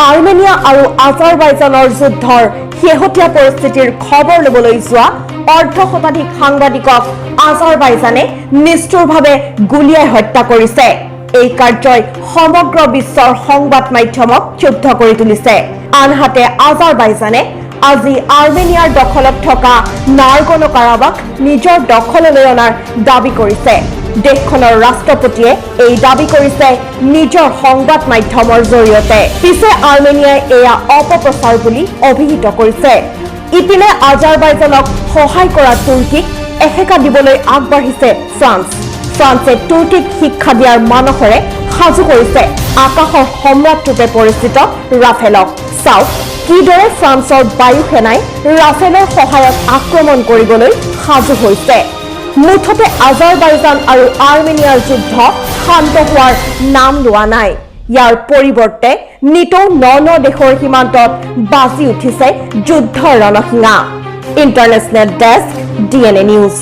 Armenia আৰু আজাৰবাইজানৰ যুদ্ধৰ শেহতীয়া পৰিস্থিতিৰ খবৰ ল'বলৈ যোৱা অৰ্ধ শতাধিক সাংবাদিকক আজাৰবাইজানে নিষ্ঠুৰভাৱে গুলীয়াই হত্যা কৰিছে। এই কাৰ্যই সমগ্ৰ বিশ্বৰ সংবাদ মাধ্যমক ক্ষুব্ধ কৰি তুলিছে। আনহাতে আজাৰবাইজানে আজি আৰ্মেনিয়াৰ দখলত থকা নাৰ্গনো কাৰাবাক নিজৰ দখললৈ অনাৰ দাবী কৰিছে। দেশখনৰ ৰাষ্ট্ৰপতিয়ে এই দাবী কৰিছে নিজৰ সংবাদ মাধ্যমৰ জৰিয়তে। পিছে আৰ্মেনিয়াই এয়া অপপ্ৰচাৰ বুলি অভিহিত কৰিছে। ইপিনে আজাৰবাইজানক সহায় কৰা তুৰ্কীক এসেকা দিবলৈ আগবাঢ়িছে ফ্ৰান্স। ফ্ৰান্সে তুৰ্কীক শিক্ষা দিয়াৰ মানসেৰে সাজু কৰিছে আকাশৰ সম্ৰাট ৰূপে পৰিচিত ৰাফেলক। চাওক কিদৰে ফ্ৰান্সৰ বায়ু সেনাই ৰাফেলৰ সহায়ত আক্ৰমণ কৰিবলৈ সাজু হৈছে। মুঠতে আজাৰবাইজান আৰু আৰ্মেনিয়াৰ যুদ্ধ শান্ত হোৱাৰ নাম লোৱা নাই। ইয়াৰ পৰিৱৰ্তে নিতৌ ন ন দেশৰ সীমান্তত বাজি উঠিছে যুদ্ধৰ ৰণশিঙা। International desk, DNA news.